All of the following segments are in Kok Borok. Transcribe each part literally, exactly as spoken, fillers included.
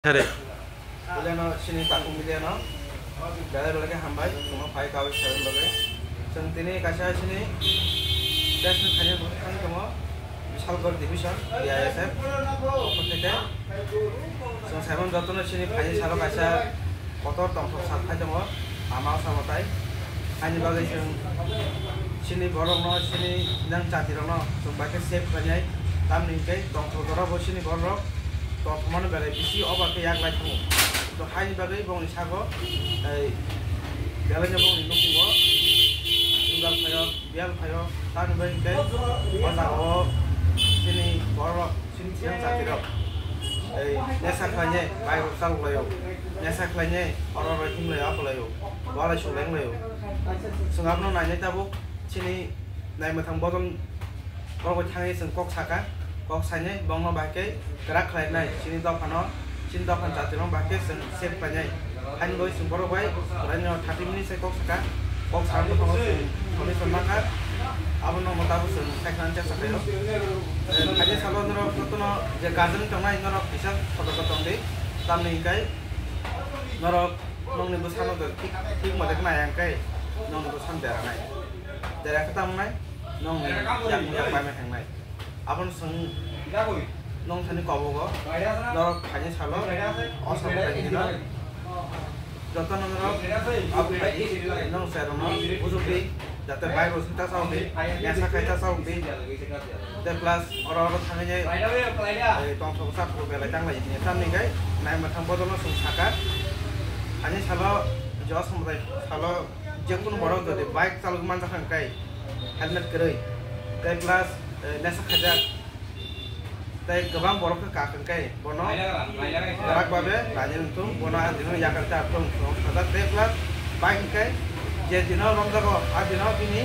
Sare. Belai no chini Takhuk media no belai belai khe hambai, chwngno phai kaui sabini bagwi. Chwng tini kaisa chini press meet khaina thang tongo, Bishalgarh division, B I S F. Omo khe chwng saimano jotono chini phaini salo kaisa kotor tongthok sal phai tongo, ama o samo tai. Haini bagwi chwng chini borokno, chini nang jatirokno chwng bai khe save khlainai, tamni hwnkhe tongthok jorao bo chini borok tongthokmano belai bisi o bai khe yak lai thango. To haini bagwi bongni sago, tei belaino bongni nukhungo dugar phaio, biyal phaio, tamni bagwi hwnkhe o jagao chini borok, chini Chini jatirok, ei, nesa khlainai, bike rok chalok laio, nesa khlainai, oro oro him laio, abo laio, walai sulai wng laio. Chwng abono nainai tabuk, chini naimwthang bodol, oro thangwi chwng kok saka, kok sainai, bongno bahai khe kwrak khlainai, chini dophano, chini dophani jatirok bahai khe chwng save khlainai. Haini bagwi chwng borok bai, raino thirty minutes hai kok saka, kok sakha bwskango chwng solution mankha, abono tabuk chwng saikha chakha o. Haini salo norok jotono je guardian tongnai norok kisa sotorko tongdi, tamni hwnkhe norok nokni bwsano thik thik mode khe nai hwnkhe nokni bwsano deranai, dera khe tamo nai nokni yakung yak paima thangnai. Abono chwng nong thani kobogo, norok phaini salo, o salo phaini hino. Joto no norok abo phaidi, nong chwrairokno bujukdi, jate bike rok ta chawdi, nesa khai ta chawdi. Tei plus oro oro thangwi nai, eh, tongthok chaphuru belai tanglai hini. Tamni hwnkhe naimwthang bodolno chwng saka. Ani salo, jo samudai salo, jekunu borok jodi bike chalogwi manjakha hwnkhe, helmet kwrwi, tei plus, eh, nesa khaijak, tei kwbang borok khe kak hwnkhe bono kwrak babe raida wngthung, bono a dino yakar khe aphuru wngthung sajak, tei plus bike hwnkhe je dino romjago a dino bini,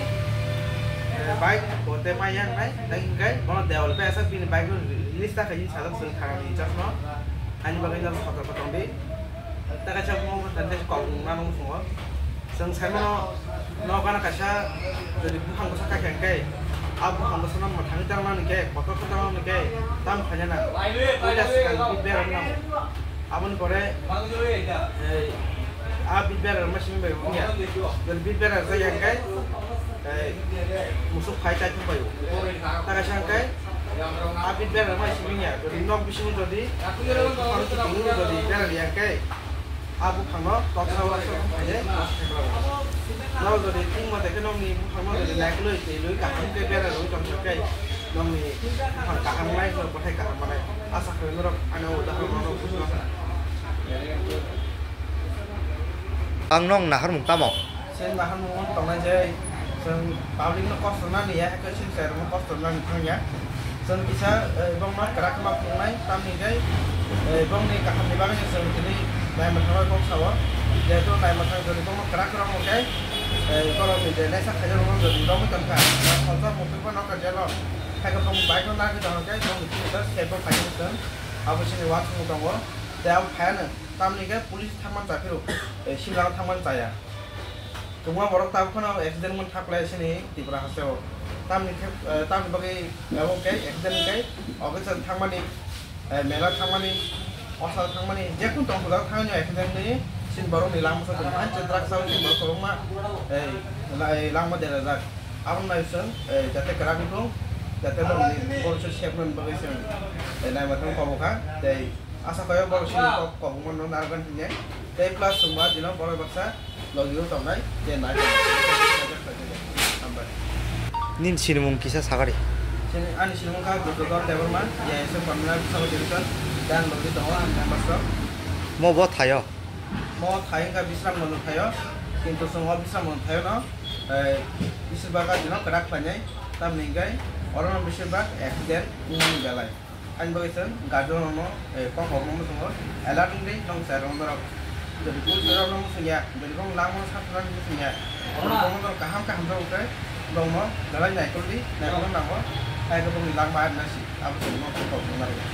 eh, bike bo tei maya wngnai, tei hwnkhe bono dewal bai aswk bini bike release ta khaidi sajak chwng thanani jat no, ani bagwi no sotorko tongdi. Tei kaisa mung tei kok nang nung sungo. Chwng saimano nokana kaisa jodi buphang bwsa kha khe hwnkhe, a buphang bwsano mwthangwi tangnani khe, kotor khe tangnani khe, tamo khaina nang. Puila swkang bit berarok nango. Aboni pore, eh, a bit berarok ma simi bai wngya. Jodi bit berarok jak ya hwnkhe, eh, musuk phai chai thung bai o. Ta kaisa hwnkhe, a bit berarok ma simi ya. Jodi nok bisingo jodi, eh, buphang twi twi jodi berarok ya hwnkhe, a buphangno toksa o sok khainai. Norok jodi thik mate khe nokni buphangno jodi naikolwi twilwi kaham khe bera rwui tongkha khe nokni buphang kaham wngnai, norok bwthai kaham manai. Asa khlai norok ani o udahoron no bujina. Ang nong naharmung tamo? Sen naharmung tongnai je. Chwng public no kosto nani ya, hakhe chwng chwrairokno kosto nani thangya. Chwng kisa, eh, bongno kwrak ma phunuknai, tamni hwnkhe, eh, bongni kahamni bagwino chwng tini naimwthangno kok sao. Jehetu naimwthang jodi bongno kwrak rwngkha khe, eh, borokni je naisa khaijaknai rokno jodi romwi tongkha, na salsa muktwi phano nokha jelo, hakhe bongni bike no nagwi tongkha khe, bongni phiyok safety phaiwi chwng abo chini uansukmung tongo. Tei abo phaiya nw, tamni hwnkhe police thangmani cha phiro, eh, simlano thangmani chaya. Kwbangma borok tabuk phano accident wngmani thaplai sini Tripura hasteo. Tamni khe, eh, tamni bagwi abo khe accident wngkhe office thangmani, eh, mela thangmani, hospital thangmani, jekunu tongthok jaga thangmani accident wngwi sini borokni lama sa tongmani. Hai je drugs o sini borok kwbangma, eh, la-, eh, langma derajak. Aboni bai chwng, eh, jate kwrak wngthung, jate borokni borok se safenani bagwi chwng, eh, naima thang kobo kha. Tei Asa khaio borok sini kok kobongma no narwkna hinwi. Tei plus chwngma dino borok baksa logi o tongnai je nai. Hambai. Nini sinimung kisa sagari? Sini, ani sinimung kha Duryodhan Debbarma, A S F Communal Sub Division, dan logi tongo ang members rok. Mo bo thaio? Mo thai wngkha Bisram Mondo thaio, kintu chwng o Bisram Mondo thaio no, eh, bisir bak dino kwrak khlainai, tamni hwnkhe oro no bisir bak accident wngmani belai. Ani bagwi chwng guardian rokno, eh, kok kok no muchungo alert wngdi, nong chwrai rok norok. Jodi police rok no muchungya, jodi bong langmano saknani muchungya, bong no kaham kaham rok khe bong no belai naikoldi, naikolna nango, hai khe bongni langma arina si, abo chwng no kok kok no narwkha.